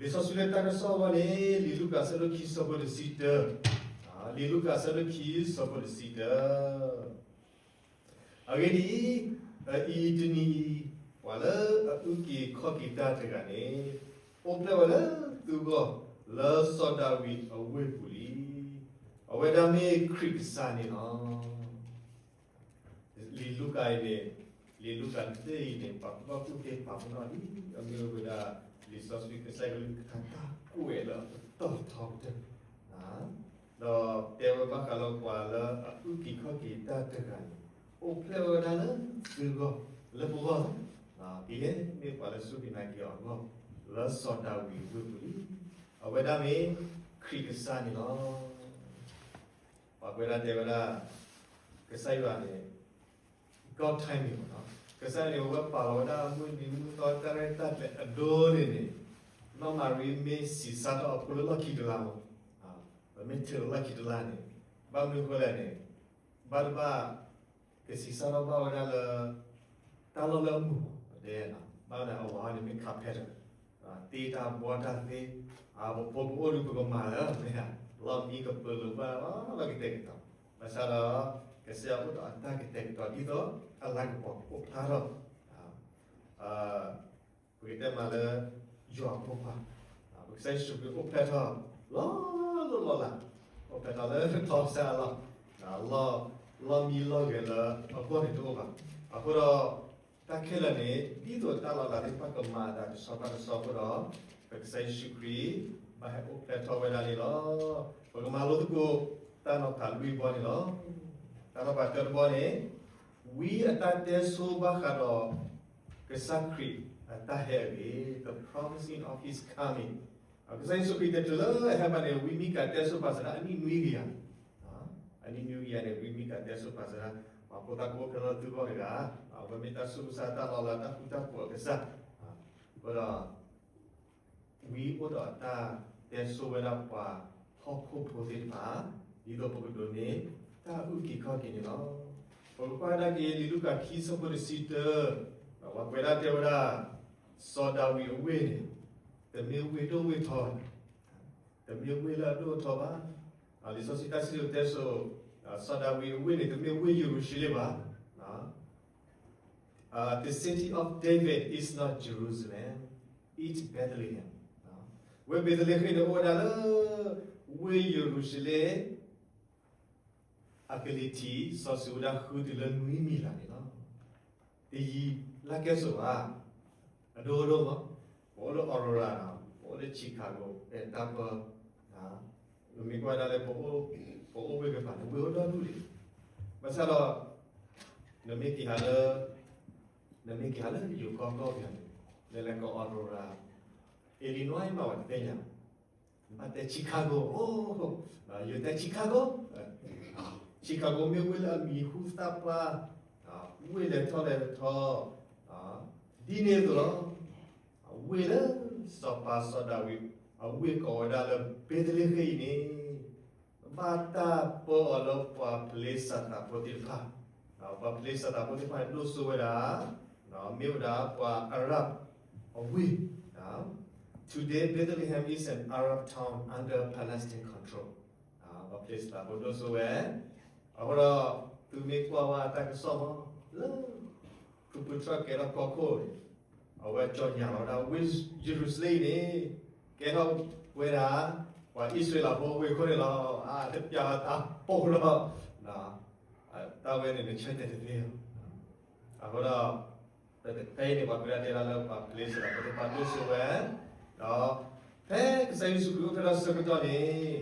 လံာ်စီဆှံလၢတၢ်ကစီၣ်အဂီၢ်န့ၣ် လံာ်လူၤကၣ်အဆၢဒိၣ်ခံဆၢဖိတဆံတၢ, လံာ်လူၤကၣ်အဆၢဒိၣ်ခံဆၢဖိတဆံတၢ. အဂ့ၢ်ဒ်အံၤ, အအံၤတနံၤအံၤ, ပှၤလၢအအုၣ်က့ၤခီၣ်က့ၤတၢ်တဂၤန့ၣ်, အိၣ်ဖျဲၣ်ဝဲလၢသုဂီၢ်, လၢစီၤဒၤဝံးအဝ့ၢ်ပူၤလံ. အဝဲဒၣ်မ့ၢ်ခရံာ်ကစၢ်န့ၣ်လီၤ. လံာ်လူၤကၣ်အံၤန့ၣ်, လံာ်လူၤကၣ်တၢ်အံၤန့ၣ် ပှၤကူၣ်ဘၣ်ကူၣ်သ့ပာ်ပနီၣ်ဒ်အမ့ၢ်ဝဲဒၣ် လံာ်စီဆှံကစၢ်ယွၤကလုၢ်ကထါတၢ်ကွဲးလၢအပတီၢ်ထီကတၢၢ်, ဒီးတဲဝဲဘၣ်ဃးလၢပှၤလၢအအုၣ်က့ၤခီၣ်က့ၤတၢ်တဂၤန့ၣ်, အိၣ်ဖျဲၣ်ဝဲဒၣ်လၢသုဂီၢ်, လၢပဂီၢ်, ကယဲၢ်မ့ၢ်ပှၤလၢစူၢ်က့ၤနာ်က့ၤအီၤအဂီၢ်, လၢစီၤဒၤဝံးအဝ့ၢ်ပူၤလံ. အဝဲဒၣ်မ့ၢ်ခရံာ်ကစၢ်န့ၣ်လီၤ. ပှၤကွဲးဒၣ်တဲဝဲဒၣ်, ကစၢ်ယွၤန့ၣ် God timing မ့ၢ်နီၤ, ကစၢ်ယွၤန့ၣ် အဝဲပာ်လီၤဝဲဒၣ်မုၢ်နံၤမုၢ်သီတၢ်ရဲၣ်တၢ်ကျဲၤအဒိန့ၣ်န့ၣ်, နီၢ်မၤရံမ့ၢ်ဆံးစၢ်ထီၣ်အဖိလၢလီၢ်ခံတလါမ့ၢ်, ပမ့ၢ်ထုးလၢလီၢ်ခံတလါန့ၣ်, ဘၣ်မနုၤအဃိလဲၣ်န့ၣ်, ဘၣ်တဘၣ် ကဆံးစၢ်ထီၣ်ဘၣ်ဝဲဒၣ်လၢ တၢ်လီၢ်လၢအမုာ်မ့ၢ်, တဲ, ဘၣ်ဝဲဒၣ်အဝၤန့ၣ်မ့ၢ် carpenter, တ့တၢ်ဘှီတၢ်သ့, ပဖိပအိၣ်ဒုးပကမၤလၢ, လီၢ်မံကပၢၤလိာ်ဘၣ်လီၤလီၢ်ကတဲာ်ကတီၤ, ဘၣ်ဆၣ်ဒီး ကစၢ်ယွၤအိၣ်ဒီးအတၢ်ကတဲာ်ကတီၤဒ်သိး အလၤကပီၤကအိၣ်ဖျါထီၣ် ပကတဲမးလၢ ယွၤအဖိခွါ, ပကစၢ်ယ့ၣ်ၡူးခရံာ်အိၣ်ဖျဲၣ်ထီၣ် လီၤလိၢ်လီၤလး, အိၣ်ဖျဲၣ်ထီၣ်လၢထီကစၢ်အလီၢ်, လီၢ်မံလီၢ်ဂဲၤလၢအဂီၢ်န့ၣ်တအိၣ်ဘၣ်. အဃိဒီး တၢ်ခဲလၢာ်န့ၣ် ဒ်သိးတၢ်လီၤလးသ့ၣ်တဖၣ်ကမၤအသးတဆီဘၣ်တဆီအဃိဒီး, ပကစၢ်ယ့ၣ်ၡူးခရံာ် ဘၣ်ဟဲအိၣ်ဖျဲၣ်ထီၣ်ဝဲဒၣ်န့ၣ်လီၤ. ပကမၤလိသကိး တၢ်နီၤဖးလွံၢ်ဘီန့ၣ်လီၤ. တၢ်နီၤဖးတၢတဘီန့ၣ်, ဝံအတၢ်တဲဆိဘၣ်ဃးဒီး ကစၢ်ခရံာ်အတၢ်ဟဲအဂ့ၢ်, the promising of his coming. ကစၢ်ယ့ၣ်ၡူးခရံာ်တချုးလၢအဟဲဘၣ်န့ၣ် ဝံမံကၤတဲဆိပာ်စၢၤဒၣ်အနံၣ်နွံကယၤ, အနံၣ်နွံကယၤန့ၣ် ဝံမံကၤတဲဆိပာ်စၢၤဒၣ် ပှၤဖိသၣ်ကအိၣ်ဖျဲၣ်ထီၣ်သုဂီၢ်တဂၤ, အဝဲမ့ၢ်တၢ်ဆူးကစၢ်တၢ်လီၤလးတၢ်ဃူတၢ်ဖိးအကစၢ်, အဃိဒီး ဝံအိၣ်ဒီးတၢ်တဲဆိဝဲဒၣ်ပှၤဟီၣ်ခိၣ်ဖိသ့ၣ်တဖၣ်, ဒ်သိးပကဒိးန့ၢ်တၢ်အုၣ်က့ၤခီၣ်က့ၤန့ၣ်လီၤ. ပကကွၢ်ကဒါက့ၤလံာ်လူၤကၣ်ခံဆၢဖိတဆံတၢ, ဒီးပှၤကွဲးဒၣ်တဲဝဲဒၣ်, စီၤဒၤဝံးအဝ့ၢ်န့ၣ်, တမ့ၢ်ဝ့ၢ်ဒိၣ်ဝ့ၢ်ထီဘၣ်, တမ့ၢ်ဝ့ၢ်လၢအဒိၣ်အထီဘၣ်. လံာ်စီဆှံတၢ်စံၣ်စိၤတဲစိၤ, စီၤဒၤဝံးအဝ့ၢ်န့ၣ် တမ့ၢ်ဝ့ၢ်ယရူၤၡလ့ၣ်ဘၣ်. It is city of David, is not Jerusalem, it's Bethlehem. ဝ့ၢ်ဘ့းသလ့ဃ့ၣ်န့ၣ်အိၣ်ဝဲဒၣ်လၢ ဝ့ၢ်ယရူၤၡလ့ၣ် အကလံၤထံး စီၤစုၤဝဲဒၣ်ဃုတုၤလၢနွံမံၤလၢ်န့ၣ်လီၤ. တယံၤလၢ်ကဲစိာ်ဘၣ်, အဒိဒိၣ်မး, ပအိၣ်လၢ Aurora, ပအိၣ်လၢ Chicago, တၢ်ပၢ, နမ့ၢ်ကွၢ်ဒၣ်လၢ ပအိၣ်ဝ့ၢ်ကပၤန့ၣ် ဝ့ၢ်အိၣ်ဒီဒူၣ်လံ. ဘၣ်ဆၣ်ဒီး နမ့ၢ်က့ၤဟးလၢ နမ့ၢ်က့ၤဟးလၢယိၤကီၢ်ကီၢ်ပူၤန့ၣ် နလဲၤကိး Aurora, Illinois မး ပှၤတသ့ၣ်ညါ, ဘၣ်တဲ Chicago, ယိၤတဲ Chicago, Chicago မ့ၢ်ဝ့ၢ်လၢအမံၤဟူသၣ်ဖျါ, ဝ့ၢ်လဲၤထီၣ်လဲၤထီ, ဒ်န့ၣ်အသိးလီၤ. ဝ့ၢ်လၢ စီၤပၤစီၤဒၤဝံး အဝ့ၢ်ကိးဝဲဒၣ်လၢ ဘ့းသလ့ဃ့ၣ်အံၤန့ၣ် ဘၣ်တၢ်ပၢအီၤလၢပှၤဖလ့ၡသးဖိသ့ၣ်တဖၣ်, ပှၤဖလ့ၡသးဖိသ့ၣ်တဖၣ်ဒိၣ်စိဝဲဒၣ်, မ့ၢ်ဝဲဒၣ်ပှၤအၤရၣ်အဝ့ၢ်. Today Bethlehem is an Arab town under Palestine control. ပှၤဖလ့ၡသးဖိဒိၣ်စိဝဲ, အဃိဒီး သုမ့ၢ်ကွၢ်ဝဲတၢ်ကစီၣ်မး လၢ ဖုဖုထြၣ်ကဲထီၣ်ကီၢ်ခိၣ်န့ၣ်, အဝဲကၠီၣ်ညါလီၤဝဲဒၣ် ဝ့ၢ်ယရူၤၡလ့ၣ်အံၤန့ၣ် ကဲထီၣ်ဝဲဒၣ် ပှၤအံၣ်စရ့လးဖိဝ့ၢ်ခိၣ်န့ၣ်လီၤ. အါ တပျၢ်ဝဲတၢ်ပိာ်လီၤ, တၢ်ဝဲန့ၣ် နဆၢတဲာ်တသ့လီၤ. အဃိဒီး ဖဲအံၤန့ၣ် ပှၤကွဲးဒၣ်တဲဒၣ်လၢပှၤဖလ့ၡသးဖိသ့ၣ်တဖၣ်ဒိၣ်စိဝဲ, ဒီး ဖဲကစၢ်ယ့ၣ်ၡူးခရံာ်အိၣ်ဖျဲၣ်ထီၣ်ဆၢကတီၢ်န့ၣ်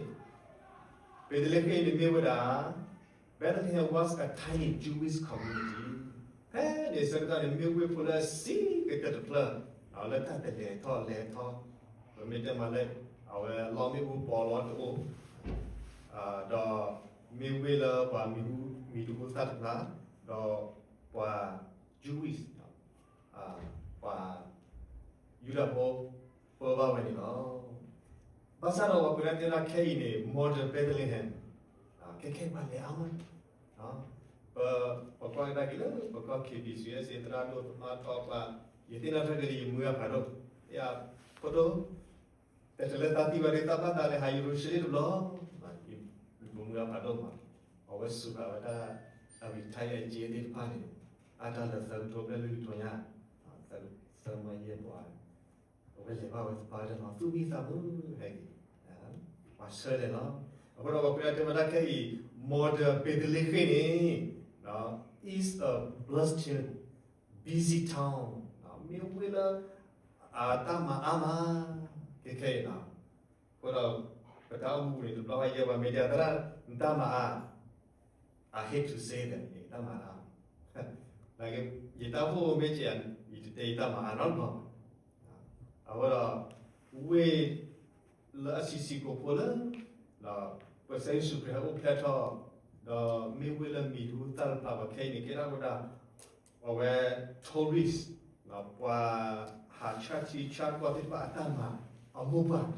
ဘ့းသလ့ဃ့ၣ်အံၤန့ၣ်မ့ၢ်ဝဲဒၣ် Bethlehem was a tiny Jewish community. ဖဲန့ၣ်ဆၢကတီၢ်န့ၣ် မ့ၢ်ဝ့ၢ်ဖိလၢအဆံးကတၢၢ်တဖျၢၣ်, လၢတၢ်တလဲၤထီၣ်လဲၤထီ, ပမ့ၢ်တဲမးလၢ အဝဲလီၢ်မ့ၣ်အူပီးလီတအိၣ်, ဒီးမ့ၢ်ဝ့ၢ်လၢပှၤမံၤဟူမံၤတဟူသၣ်တဖျါ, ဒီးပှၤ Jewish ပှၤယူဒၤဖိ ပၢဘၣ်ဝဲန့ၣ်လီၤ. ဘၣ်ဆၣ်ဒီးပှၤကွဲးဒၣ်တဲဒၣ်ခဲအံၤန့ၣ် modern Bethlehem, ခဲခဲပှၤလဲၤအါမး, ပ ပကွၢ်ကဒါက့ၤလၢ ပကီၢ် KBC USA သရၣ်ဒိၣ်သမါထီၣ်ပှၤ, ယသ့ၣ်နီၣ်ထီၣ်က့ၤလၢယမုၢ်အဖးဒိၣ်, ယဖိဒိၣ် တၢ်တလၢသးသံဘၣ်ဒီး သးဘၣ်သးလဲၤဟးယရူၤၡလ့ၣ်တဘျီ, ပမုၢ်အဖးဒိၣ်မး, အဝဲစူးဃာ်ဝဲဒၣ် အ retire အက့သ့ၣ်တဖၣ်န့ၣ်, အတၢ်လၢသၢကထိဘျဲၣ်လွံၢ်ကထိညါ, သၢမံယဲၢ်ပှၤ, အဝဲလဲၤဘၣ်ဝဲသပှၢ်တၢၢ်လီၤ သူၣ်မံသးမုာ်ဟဲက့ၤ, ပှၤဆၢလဲၤလီၤ. အဃိဒီးပှၤကွဲးဒၣ်တဲဝဲဒၣ်ခဲအံၤ modern Bethlehem န့ၣ် is a bustling busy town, မ့ၢ်ဝ့ၢ်လၢ အတၢ်မၤအါမး, ခဲခဲအံၤလီၤ. အဃိဒီး ပတၢ်အိၣ်မူပူၤန့ၣ် တဘျီဃီယဲပှၤမ့ၢ်တဲသရၣ် နတၢ်မၤအါ, I hate to say that တၢ်မၤအါ, ယတၢ်အိၣ်ဖှိၣ်မ့ၢ်ကဲ ယတတဲယတၢ်မၤအါနီတဘျီဘၣ်. အဃိဒီး ဝ့ၢ် လၢအဆံးဆံးကိာ်ဖိလၢ ပကစၢ်ယ့ၣ်ၡူးခရံာ်ဟဲအိၣ်ဖျဲၣ်ထီၣ်, ဒီးမ့ၢ်ဝ့ၢ်လၢမံၤဟူသၣ်တဖျါဘၣ်ခဲအံၤန့ၣ် ကဲထီၣ်ဝဲဒၣ် အဝဲ tourist, ပှၤဟးဆၣ်ထံဆၣ်ကီၢ်သ့ၣ်တဖၣ်အတၢ်မၤအမိၢ်ပှၢ်,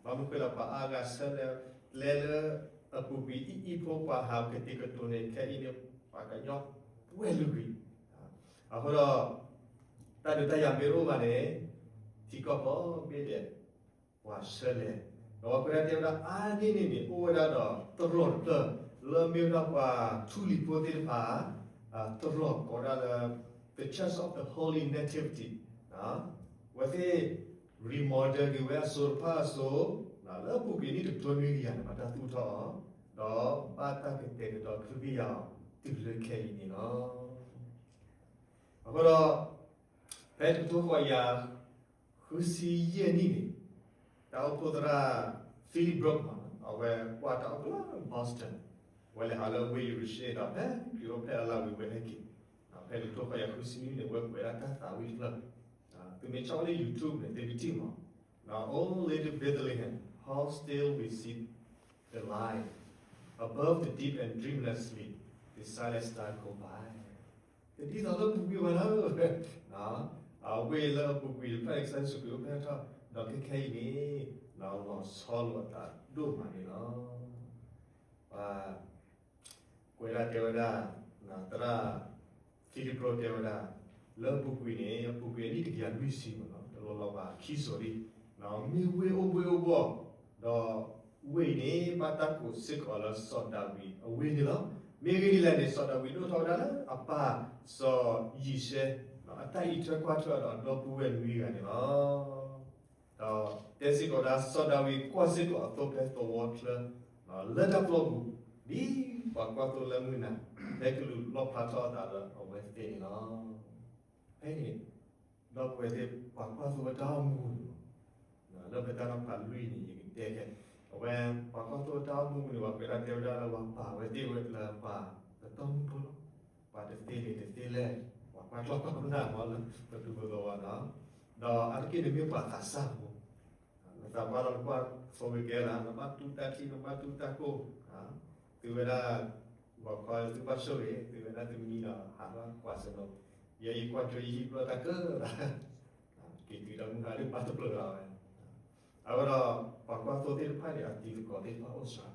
ဘၣ်မနုၤဃိလၢပှၤအါဂၤဆၢလဲၤ ကျဲလၢအပူၤကွံာ်အံၣ်အံၣ်ဖိ ပှၤဟးကတဲာ်ကတီၤန့ၣ် ခဲအံၤန့ၣ် ပှၤကညီပှဲၤလွံၢ်ဂံၢ်, အဃိဒီး တၢ်ဒုးတၢ်ယၤမ့ၢ်တအိၣ်ဘၣ်န့ၣ် ထံကီၢ်ကိးဘ့ၣ်ဒဲး ပှၤဆၢလဲၤ, ဒီးပဝဲဒၣ်တဲဝဲဒၣ်အါန့ၢ်န့ၣ်န့ၣ် အိၣ်ဝဲဒၣ်ဒီးသရိာ်တဖျၢၣ် လၢအမ့ၢ်ဝဲဒၣ်ပှၤထူလံၤဖိသ့ၣ်တဖၣ် သရိာ်ကိးဒၣ်လၢ The Church of the Holy Nativity, အဝဲသ့ၣ် remodel က့ၤဝဲအစိၤတဖၣ်အစိၤ, လၢအပူၤကွံာ်နံၣ်တကထိနွံကယၤန့ၣ် ဘၣ်တၢ်သူၣ်ထီၣ်အီၤ, ဒီးဘၣ်တၢ်ကတဲာ်ကတီၤကဟုကယာ်အီၤတုၤလၢခဲအံၤန့ၣ်လီၤ. အဃိဒီး ဖဲတကထိဃိးကယၤဃုဆံယဲၢ်နံၣ်န့ၣ် တၢ်အိၣ်ဖှိၣ်သရၣ် Philip Brooks မး အဝဲကွၢ်တၢ်အိၣ်ဖှိၣ်လၢ Boston, အဝဲလဲၤဟးလၢဝ့ၢ်ယရူၤၡလ့ၣ်ဒီး ဖဲခရံာ်အိၣ်ဖျဲၣ်အလါဝံၤဝဲဟဲက့ၤ, ဖဲတကထိဃိးကယၤဃုဆံနွံန့ၣ် အဝဲကွဲးဒၣ်တၢ်သးဝံၣ်တဖျၢၣ်, သုမ့ၢ်ဆီၣ်လၢ YouTube န့ၣ် သုကထံၣ်မး, All little Bethlehem, how still we sit the light, above the deep and dreamlessly the silent star go by. တဒ်သိးလၢပူၤကွံာ်ဘၣ်လၢ အဝ့ၢ်လၢအပူၤကွံာ်တဖၣ်န့ၣ် ကစၢ်ယ့ၣ်ၡူးခရံာ်အိၣ်ဖျဲၣ်ထီၣ်, ဒီးခဲခဲအံၤန့ၣ် လီၤဆီလိာ်အသးဒိၣ်မးန့ၣ်လီၤ. ပှၤကွဲးဒၣ်တဲဝဲဒၣ်, သရၣ် Philip Brooks တဲဝဲဒၣ်, လၢအပူၤကွံာ်န့ၣ် အပူၤကွံာ်အနံၣ်တကယၤလွံၢ်ဆံမးလီၤ, တလီၤလီၤဘၣ်ခံစိၤလံ, မ့ၢ်ဝ့ၢ်အိၣ်ဘှ့ၣ်အိၣ်ဘှီၣ်, ဒီးဝ့ၢ်အံၤန့ၣ် ဘၣ်တၢ်ကိးစ့ၢ်ကီးလၢစီၤဒၤဝံးအဝ့ၢ်န့ၣ်လီၤ. မ့ၢ်ဂ့ၢ်ဒ်လဲၣ်န့ၣ် စီၤဒၤဝံးဒိၣ်ထီၣ်ဝဲဒၣ်လၢအပၢ်စီၤယံၤၡဲ အတၢ်အံးထွဲကွၢ်ထွဲဒီးအဒီပုၢ်ဝဲၢ်နွံဂၤန့ၣ်လီၤ. ဒီးတဲစ့ၢ်ကီးဒၣ် စီၤဒၤဝံးကွၢ်စ့ၢ်ကီးအသိဖဲသဝီချၢ လၢတၢ်ပျီပူၤ ဒ်ပှၤကွၢ်သိလၢမုၢ်နၤ ဟဲကလူးလီၣ်ဖျါထီၣ်အသးလၢအဝဲသ့ၣ်န့ၣ်လီၤ. ဖဲန့ၣ် ဒီပုၢ်ဝဲၢ်သ့ၣ် ပှၤကွၢ်သိဝဲတၢ်အိၣ်မူန့ၣ် လၢပတၢ်နီၤဖးလွံၢ်န့ၣ် ယကတဲခဲ, အဝဲပှၤကွၢ်သိတၢ်အိၣ်မူန့ၣ် ပှၤကွဲးဒၣ်တဲဝဲဒၣ်လၢပှၤပာ်ဝဲသ့ၣ်ဝဲလၢပှၤတတီၢ်မုၢ်ဖိလီၤ. ပှၤတသ့လံာ်တသ့လဲၢ်, ပှၤကွၢ်ကျီၢ်ကွၢ်နၢ်မးလၢပတူၢ်ဖိသဝီနီၤ, ဒီးအါတက့ၢ်န့ၣ်မ့ၢ်ပှၤသးစၢ်ဖိ နသးပှၢ်လီၤနကွၢ်သိဝဲကဲလၢ နဘၣ်တူၢ်တၢ်ထံၣ် နဘၣ်တူၢ်တၢ်ကိၢ်, သုဝဲဒၣ် ဂီၤခီသုဘၣ်ဆိၣ်ဂ့ၤ သုဝဲဒၣ်သုမံဒီး ဟးဘၣ်ကွၢ်စနိ, ယဲယကွၢ်ကၠိယဟံၣ်ဘျီၣ်တၢ်ကၢၢ်လီၤ, က့ၤတုၤဒီးမုၢ်ဟါဒ်ဘၣ်တပျၢၤလီၤဝဲ, အဝဲဒီး ပှၤကွၢ်သိသ့ၣ်တဖၣ်န့ၣ် အတံၤသကိးသ့ၣ်တဖၣ်အိၣ်စှၤ,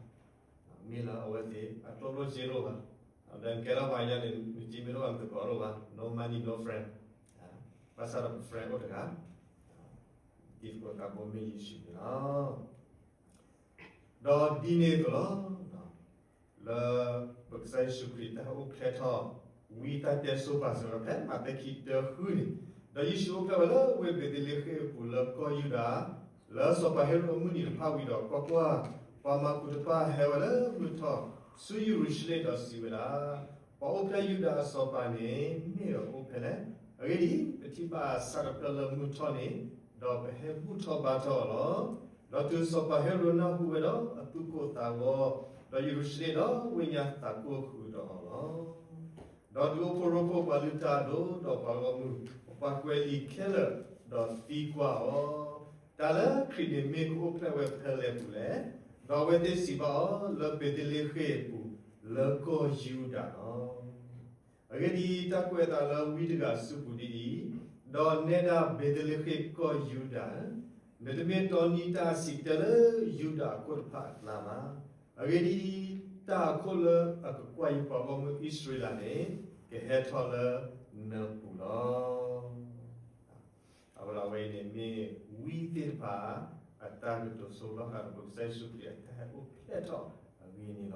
မ့ၢ်လၢအဝဲသ့ၣ် အကျိၣ်လိၣ်စ့လိၣ်ဘၣ်, ဒီးနကဲထီၣ်ပှၤကညီန့ၣ် နစ့မ့ၢ်လိၣ်ဘၣ် နသကိးလိၣ်ဘၣ်, no money, no friend, ဘၣ်ဆၣ်ဒီးပ friend အိၣ်တဂၤ, တံၤသကိးသးဘိမ့ၢ်ယ့ၣ်ၡူးန့ၣ်လီၤ. ဒီးဒ်န့ၣ်အသိးလီၤ, လၢပကစၢ်ယ့ၣ်ၡူးခရံာ်တၢ်အိၣ်ဖျဲၣ်ထီၣ် ဝံတၢ်တဲဆိပာ်စၢၤဖဲမးသဲခံတၢဃုန့ၣ်, ဒီးယ့ၣ်ၡူးအိၣ်ဖျဲၣ်ဝဲလၢဝ့ၢ်ဘ့းသလ့ဃ့ၣ်အပူၤလၢကီၢ်ယူဒၤ, လၢစီၤပၤဟ့ရိၣ်အမုၢ်နံၤတဖၣ်ဝံၤဒီး ကွၢ်ကွၢ်, ပှၤမၤကူးတဖၣ်ဟဲဝဲလၢမုၢ်ထီၣ်ဆူယရူၤၡလ့ၣ်ဒီးစံးဝဲဒၣ်, ပှၤအိၣ်ဖျဲၣ်ယူဒၤအစီၤပၤန့ၣ် မ့ၢ်အအိၣ်ဖဲလဲၣ်. အဂ့ၢ်ဒ်အံၤ, ပထံၣ်ဘၣ်အဆၣ်တဖျၢၣ်လၢမုၢ်ထီၣ်န့ၣ်, ဒီးပဟဲဘူၣ်ထီၣ်ဘါထီၣ်အီၤလီၤ. ဒီးတုၤစီၤပၤဟ့ရိၣ်နၢ်ဟူဝဲဒီးအသူၣ်ကိၢ်သးဂီၤ, ဒီးယရူၤၡလ့ၣ်ဒီးဝ့ၢ်ညါသးကိၢ်ဃုာ်ဒီးအီၤလီၤ. ဒီးဒူဖိထၢဖိပှၤလုၢ်တၢ်အဒိၣ်, ဒီးပှၤဂီၢ်မုၢ်, ပှၤကွဲးလံာ်ခဲလၢာ်, ဒီးသံကွၢ်အီၤ, တၢ်လၢခရံာ်န့ၣ်မ့ၢ်ကအိၣ်ဖျဲၣ်ဝဲဖဲလဲၣ်ပူၤလဲၣ်. ဒီးအဝဲသ့ၣ်စံးဘၣ်အီၤ, လၢဘ့းသလ့ဃ့ၣ်အပူၤ, လၢကီၢ်ယူဒၤလီၤ. အဂ့ၢ်ဒ်အံၤ, တၢ်ကွဲးအသးလၢဝံတဂၤအစုပူၤဒ်အံၤ, ဒီးနဲဒၣ်ဘ့းသလ့ဃ့ၣ်ကီၢ်ယူဒၤဧၢ, နတမ့ၢ်တီနံတၢ်အဆံးကတၢၢ်လၢယူဒၤအခိၣ်တဖၣ်အကျါဘၣ်. အဂ့ၢ်ဒ်အံၤ, တၢ်အခိၣ်လၢအကကွၢ်ယပှၤဂီၢ်မုၢ်အံၣ်စရ့လးန့ၣ်, ကဟဲထီၣ်လၢနပူၤလီၤ. အဝဲဒၣ်ဝဲအံၤန့ၣ်မ့ၢ်ဝံသ့ၣ်တဖၣ် အတၢ်ကတိၤဆိဘၣ်ဃးဒီးပကစၢ်ယ့ၣ်ၡူးခရံာ်အတၢ်ဟဲအိၣ်ဖျဲၣ်ထီၣ်အဂ့ၢ်န့ၣ်လီၤ.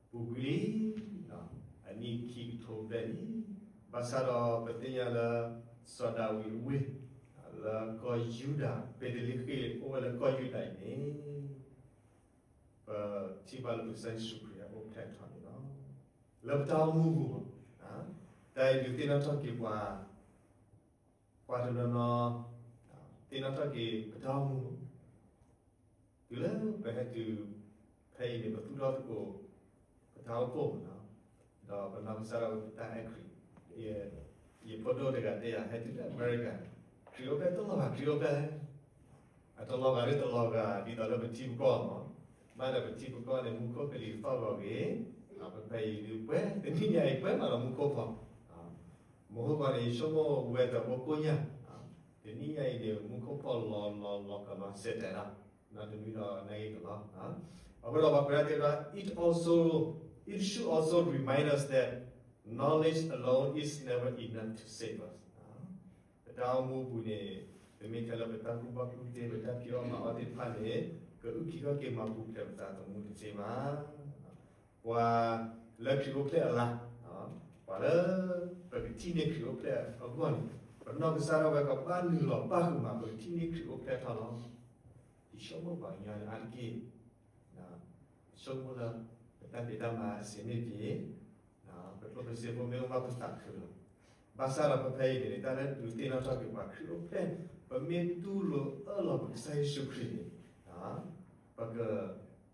ပူၤကွံာ်လံ, အနံၣ်ခံကထိဖျၢၣ်လံ, ဘၣ်ဆၣ်ဒီးပသ့ၣ်ညါလၢ စီၤဒၤဝံးအဝ့ၢ် လၢကီၢ်ယူဒၤ ဘ့းသလ့ဃ့ၣ် အိၣ်ဝဲလၢကီၢ်ယူဒၤအံၤန့ၣ် ပထံၣ်ဘၣ်လၢပကစၢ်ယ့ၣ်ၡူးခရံာ်အအိၣ်ဖျဲၣ်ထီၣ်န့ၣ်လီၤ. လၢပတၢ်အိၣ်မူပူၤ, တၢ်အံၤဒုးသ့ၣ်နီၣ်ထီၣ်က့ၤပှၤ, ပှၤတနီၤနီၤ သ့ၣ်နီၣ်ထီၣ်က့ၤပတၢ်အိၣ်မူ တုၤလၢပဟဲတုၤ ဖဲအံၤန့ၣ် ပသူၣ်ထီၣ်သကိး ပတၢ်အိၣ်ဖှိၣ်မးနီၤ, ဒီးပနီၢ်ကစၢ်ဒၣ်ဝဲပတၢ်အဲၣ်ခရံာ်, ယဖိဒိၣ်တဂၤတဲယၤ ဟဲတုၤလၢအမဲရကၤ, ခရံာ်အိၣ်ဖျဲၣ်တလီၤဂာ် ခရံာ်အိၣ်ဖျဲၣ် အတလီၤဂာ်ဒ်တလီၤဂာ် ဒ်သိးလၢပထံပကီၢ်မး, ဘၣ်ဒီးပထံပကီၢ်န့ၣ် မူခိၣ်ကလံၤသီၣ်လီၤဂ့ၤ, ပဖဲအံၤဒုးပှဲၤ တနံၣ်ညါအံၤပှဲၤမးဒီးမူခိၣ်ဖီ, မဟိၣ်ကီၢ်န့ၣ် ယဆိကမိၣ်ဝဲတဘိကိညၢ်, တနံၣ်ညါအံၤန့ၣ် မူခိၣ်ဖီလီၤလီၤလီၤကလီၤစဲးတဲာ်လီၤ, နီတမံၤဒီးနဂ့ၤကလီၤ, အဃိဒီးပှၤကွဲးဒၣ်တဲဝဲဒၣ် it also, it should also remind us that knowledge alone is never enough to save us. ပတၢ်အိၣ်မူပူၤန့ၣ် ပမ့ၢ်တဲလၢပတၢ်ကူၣ်ဘၣ်ကူၣ်သ့ ပတၢ်ဖံးအီၣ်မၤအီၣ်သ့ၣ်တဖၣ်န့ၣ် ကအုၣ်က့ၤခီၣ်က့ၤမၤပူၤဖျဲးပသးသမူတသ့ဘၣ်. ပှၤလၢခရံာ်အိၣ်ဖျဲၣ်အလၤ, ပှၤလၢ ပကထံၣ်န့ၢ်ခရံာ်အိၣ်ဖျဲၣ်အဂီၢ်န့ၣ် ပနီၢ်ကစၢ်ဒၣ်ဝဲကဘၣ်နုာ်လီၤပၣ်ဃုာ်မး ပကထံၣ်န့ၢ်ခရံာ်အိၣ်ဖျဲၣ်ထီၣ်လီၤ. ယဆိကမိၣ်ပှၤကညီန့ၣ်အါတက့ၢ် ဆိကမိၣ်လၢ ပတၢ်ဖံးတၢ်မၤအဆံးမ့ၢ်က့ၤ, ပကျိၣ်ပစ့ဖိမ့ၢ်အိၣ်ဘၣ်ပသးခုလီၤ. ဘၣ်ဆၣ်ဒီးပဖဲအံၤန့ၣ် တၢ်လၢဒုးသ့ၣ်နီၣ်ထီၣ်က့ၤပှၤခရံာ်အိၣ်ဖျဲၣ်, ပမ့ၢ်တူၢ်လိာ်အၢၣ်လီၤပကစၢ်ယ့ၣ်ၡူးခရံာ်န့ၣ်, ပကထံၣ်ဘၣ်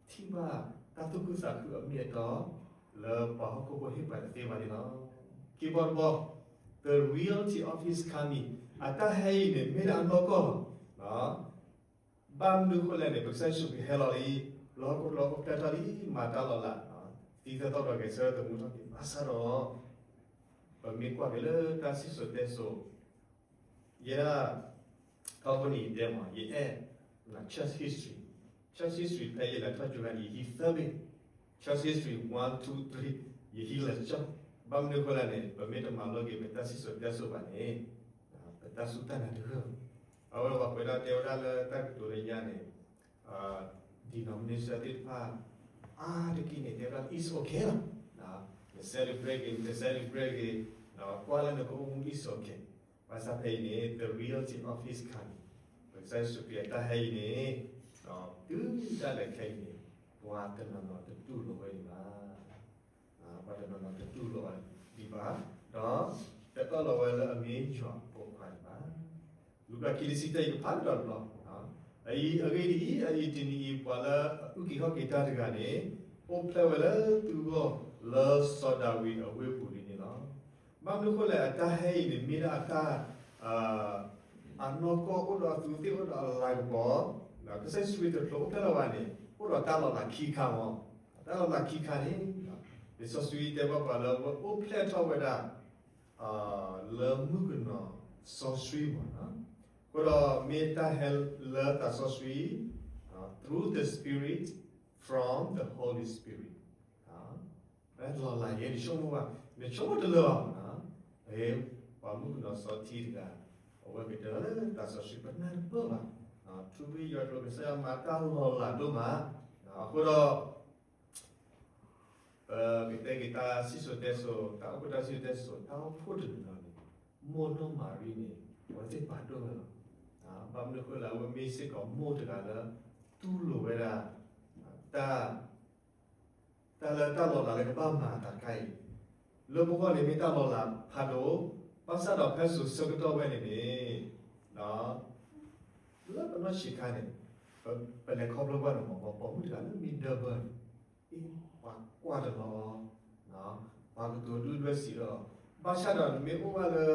တၢ်သူၣ်ခုသးခုအမ့ၢ်အတီ လၢပှၤဟီၣ်ခိၣ်ဖိဟ့ၣ်ပှၤတသ့ဘၣ်န့ၣ်လီၤ. ခံဘီတဘီ, the reality of his coming, အတၢ်ဟဲအံၤန့ၣ် မ့ၢ်ဒၣ်အနီၢ်ကီၢ်လီၤ. ဘၣ်မနုၤအဃိလဲၣ်န့ၣ် ပကစၢ်ယ့ၣ်ၡူးခရံာ်ဟဲလီၤလံ, လၢဟီၣ်ခိၣ်ချၢအိၣ်ဖျဲၣ်ထီၣ်လံ, မၤတၢ်လီၤလး, သံသၢသီဒီးဂဲၤဆၢထၢၣ်သမူထီၣ်က့ၤ, ဘၣ်ဆၣ်ဒီး ပမ့ၢ်ကွၢ်က့ၤလၢတၢ်စံၣ်စိၤတဲစိၤ, ယဲဒၣ် ခီပနံၣ်တဲမး ယအဲၣ် church history, church history ဖဲယလဲၤထီၣ်ကၠိဂၤန့ၣ် ယဟံးသၢဘ့ၣ်, church history one, two, three ယဟံးလၢကၠိ, ဘၣ်မနုၤအဃိလဲၣ်န့ၣ် ပမ့ၢ်တမၤလိက့ၤပတၢ်စံၣ်စိၤတဲစိၤဘၣ်န့ၣ် ပတၢ်စူၢ်တၢ်နာ်တဂၢၢ်ဘၣ်. အဝဲပှၤကွဲးဒၣ်တဲဝဲဒၣ်လၢတၢ်ကတိၤလၢညါန့ၣ် denomination သ့ၣ်တဖၣ် အါတက့ၢ်န့ၣ် တဲဝဲဒၣ် it's okay လီၤ. န celebrate ဂ့ၤ နတ celebrate ဂ့ၤ, ကွၢ်လၢနကအိၣ်မူ it's okay. ဘၣ်ဆၣ်ဖဲအံၤန့ၣ် the reality of his coming, ပကစၢ်ယ့ၣ်ၡူးခရံာ်အတၢ်ဟဲအံၤန့ၣ် တုၤဒၣ်လဲာ်ခဲအံၤန့ၣ် ပှၤတနီၤနီၤတတူၢ်လိာ်ဝဲဒံးဘၣ်. ပှၤတနီၤနီၤတတူၢ်လိာ်အီၤဒံးဘၣ်, ဒီးတအၢၣ်လီၤဝဲလၢအမ့ၢ်ယွၤအဖိခွါဒံးဘၣ်. လူၤကၣ်ခံတဆံတၢ ယကဖးကဒီးတဘျီ, အအံၤအဂ့ၢ်ဒ်အံၤ, အအံၤတနံၤအံၤ ပှၤလၢအအုၣ်က့ၤခီၣ်က့ၤတၢ်တဂၤန့ၣ် အိၣ်ဖျဲၣ်ဝဲလၢသုဂီၢ်လၢစီၤဒၤဝံးအဝ့ၢ်ပူၤလံန့ၣ်လီၤ. ဘၣ်မနုၤအဃိလဲၣ် အတၢ်ဟဲအံၤန့ၣ် မ့ၢ်ဒၣ်အတၢ် အနီၢ်ကီၢ်အိၣ်ဒီးအသူးသ့ၣ်အိၣ်ဒီးအလၤကပီၤ, ကစၢ်ယ့ၣ်ၡူးခရံာ်တချုးအိၣ်ဖျဲၣ်လီၤဘၣ်န့ၣ် အိၣ်ဒီးတၢ်လီၤလးခံခါမး, တၢ်လီၤလးခံခါန့ၣ် လံာ်စီဆှံတဲဘၣ်ပှၤလၢအဝဲအိၣ်ဖျဲၣ်ထီၣ်ဝဲဒၣ် လၢမုၣ်ကနီၤစီဆှံမး, အဃိဒီးမ့ၢ်တၢ်ဟဲလၢသးစီဆှံ through the Spirit, from the Holy Spirit လီၤလးယဲ နဆိကမိၣ်ဘၣ်, နဆိကမိၣ်တလၢာ်ဘၣ်, ပှၤမုၣ်ကနီၤစီဆှံတဂၤ အဝဲကတၢၢ်လၢသးစီဆှံ ပနၢ်တပၢၢ်ဘၣ်, ထူဝ့ယွၤကျိၤ ကစၢ်ယွၤမၤတၢ်လီၤလးဒိၣ်မး, အဃိဒီး ပကတဲက့ၤတၢ်စံၣ်စိၤတဲစိၤ တၢ်အိၣ်ဖှိၣ်တၢ်စံၣ်စိၤတဲစိၤ တၢ်အိၣ်ဖှိၣ်တနီၤနီၤန့ၣ် မိၢ်နီၢ်မၤရံန့ၣ် အဝဲသ့ၣ်ပာ်ဒိၣ်ဝဲလီၤ. ဘၣ်မနုၤအဃိလဲၣ် အဝဲမ့ၢ်စ့ၢ်ကီးမိၢ်တဂၤလၢ တူၢ်လိာ်ဝဲဒၣ် တၢ် တၢ်လၢတၢ်လီၤလးလၢကဘၣ်မၤအသးတခါအံၤ, လၢပဂီၢ်န့ၣ်မ့ၢ်တၢ်လီၤလးဖးဒိၣ်, ဘၣ်ဆၣ်ဒီးဖဲစိၤဆၢကတီၢ်ဝဲန့ၣ်န့ၣ် လၢပနီၢ်ဆံးခါန့ၣ် ပလဲၤခီဖျိဘၣ်န့ၣ်မ့ၢ် ပှၤပိာ်မုၣ်တဂၤလၢမ့ၢ်ဒၢဘၢန့ၣ် အ့ ပှၤကွၢ်တလီၤ, ပှၤကတိၤဒုၣ်ဒွဲၣ်စံးလီၤ, ဘၣ်ဆၣ်ဒီးနမ့ၢ်အိၣ်ဘၣ်လၢ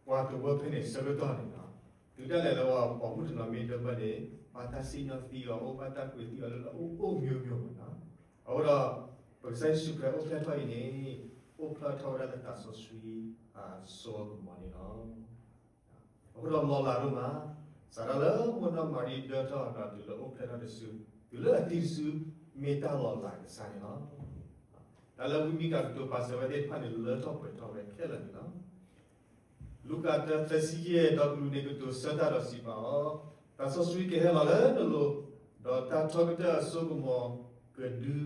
ပှၤတဝၢဖဲန့ၣ်ဆၢကတီၢ်န့ၣ်လီၤ. တုၤဒၣ်လဲာ်လၢပှၤပိာ်မုၣ်တနီၤမ့ၢ်ဒၢဘၢန့ၣ် ဘၣ်တၢ်စံၣ်ညီၣ်သံအီၤ အိၣ်ဘၣ်တၢ်ကွဲးသံအီၤလၢလၢအိၣ်အိၣ်မိမိမးနီၤ. အဃိဒီး ပကစၢ်ယ့ၣ်ၡူးခရံာ်အိၣ်ဖျဲၣ်ထီၣ်အံၤန့ၣ် အိၣ်ဖျဲၣ်ထီၣ်ဝဲဒၣ်လၢသးစီဆှံ စိကမီၤန့ၣ်လီၤ. အဃိဒီးလီၤလးဒိၣ်မး, စးထီၣ်လၢမိၢ်နီၢ်မၤရံဒၢထီၣ်ဒီးတုၤလၢအိၣ်ဖျဲၣ်ထီၣ်တစု, တုၤလၢအတံၤတစု မ့ၢ်တၢ်လီၤလးကစၢ်န့ၣ်လီၤ. တၢ်လၢဝံမံကၤကတိၤပာ်စၢၤဝဲသ့ၣ်တဖၣ်န့ၣ် လၢထီၣ်ပှဲၤထီၣ်ဝဲခဲလၢာ်န့ၣ်လီၤ. လူၤကၣ်တၢ သၢဆံယဲၢ် ဒီးကလူးန့ၣ်ကတိၤဆၢတၢ်ဒီးစံးဘၣ်အီၤ, တၢ်စီဆှံကဟဲလီၤလၢနလိၤ, ဒီးတၢ်ထီကတၢၢ်အစိကမီၤကဒု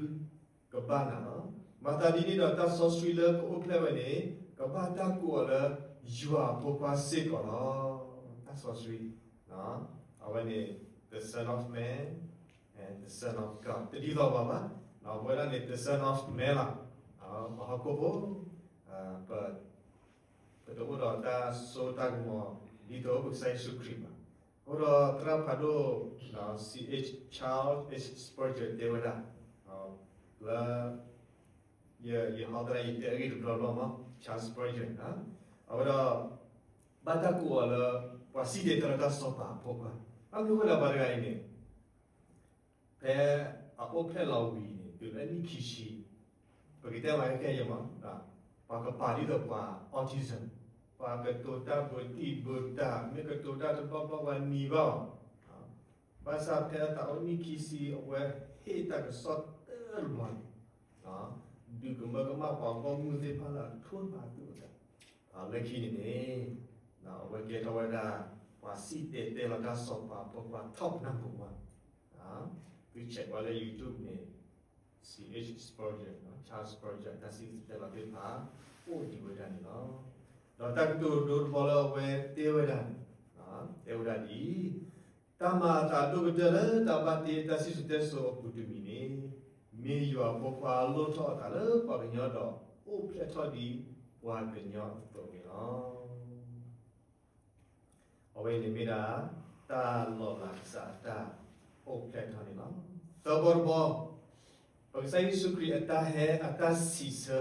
ကဘၣ်နၤလီၤ. မၤသးဒ်န့ၣ်ဒီးတၢ်စီဆှံလၢကအိၣ်ဖျဲၣ်ဝဲန့ၣ် ကဘၣ်တၢ်ကိးအီၤလၢယွၤအဖိခွါစ့ၢ်ကီးလီၤ. တၢ်စီဆှံ, အဝဲန့ၣ် the Son of Man and the Son of God တဒ်သိးဘၣ်ဘၣ်, ပဝဲဒၣ်န့ၣ် the Son of Man လီၤ. ပှၤဟီၣ်ခိၣ်ဖိ ပ ပတအိၣ်ဒီးတၢ်စိတၢ်ကမီၤ ဒ်သိးပကစၢ်ယ့ၣ်ၡူးခရံာ်ဘၣ်. အဃိဒီးသရၣ်ဖးဒိၣ် Ch. Charles Spurgeon တဲဝဲဒၣ် လၢ ယ ယဟီသရၣ် ယတဲအဂ့ၢ်တဘျီဘျီမး Charles Spurgeon အဝဲဒီး ဘၣ်တၢ်ကိးအီၤလၢ ပှၤစံၣ်တဲၤတဲလီၤတၢ်စီၤပၤအဖိခွါ, ဘၣ်မနုၤအဃိလၢပှၤတဂၤအံၤန့ၣ် ဖဲအအိၣ်ဖျဲၣ်လီၤဝံၤန့ၣ် တုၤလၢနံၣ်ခံဆံ, ပကတဲမၤခဲခဲအံၤမး, ပှၤကပာ်ဒ်သိးပှၤ autism, ပှၤကတိၤတၢ်ဘူးတံၢ်ဘူးတၢ်, မ့ၢ်ကတိၤတၢ်တဘျီဘျီပှၤနံၤဘၣ်အီၤ, ဘၣ်ဆၣ်ဖဲအသးအိၣ်နံၣ်ခံဆံ အဝဲဟ့ၣ်တၢ်ကစီၣ်တၢ်တဘျီန့ၣ် ဒုးကမၢကမၣ်ပှၤဂီၢ်မုၢ်သ့ၣ်တဖၣ်လၢအထိၣ်သတြီၤအသး, လၢခံန့ၣ်န့ၣ် အဝဲကဲထီၣ်ဝဲဒၣ် ပှၤစံၣ်တဲၤတဲလီၤတၢ်စီၤပၤအဖိခွါ top number one, သု check ဝဲလၢ YouTube န့ၣ် Ch. Spurgeon, Charles Spurgeon တၢ်စံၣ်တဲၤတဲလီၤသ့ၣ်တဖၣ် အိၣ်ဒံးဝဲဒၣ်န့ၣ်လီၤ. ဒီးတၢ်ကတိၤဒိတဘီလၢအဝဲတဲဝဲဒၣ်န့ၣ် တဲဝဲဒၣ်ဒ်အံၤ, တၢ်မၤအသးဒိၣ်ကတၢၢ်လၢတၢ်ဘၣ်တ့တၢ်စံၣ်စိၤတဲစိၤအပူၤတမံၤန့ၣ် မ့ၢ်ယွၤအဖိခွါလိၣ်ထီၣ်အသးလၢပှၤကညီဒီး အိၣ်ဖျဲၣ်ထီၣ်ဒ်ပှၤကညီအသိးန့ၣ်လီၤ. အဝဲန့ၣ်မ့ၢ်ဒၣ် တၢ်လီၤလးကစၢ်အတၢ်အိၣ်ဖျဲၣ်ထီၣ်န့ၣ်လီၤ. သၢဘီတဘီ, ပကစၢ်ယ့ၣ်ၡူးခရံာ်အတၢ်ဟဲအတၢ်စံးဆၢ,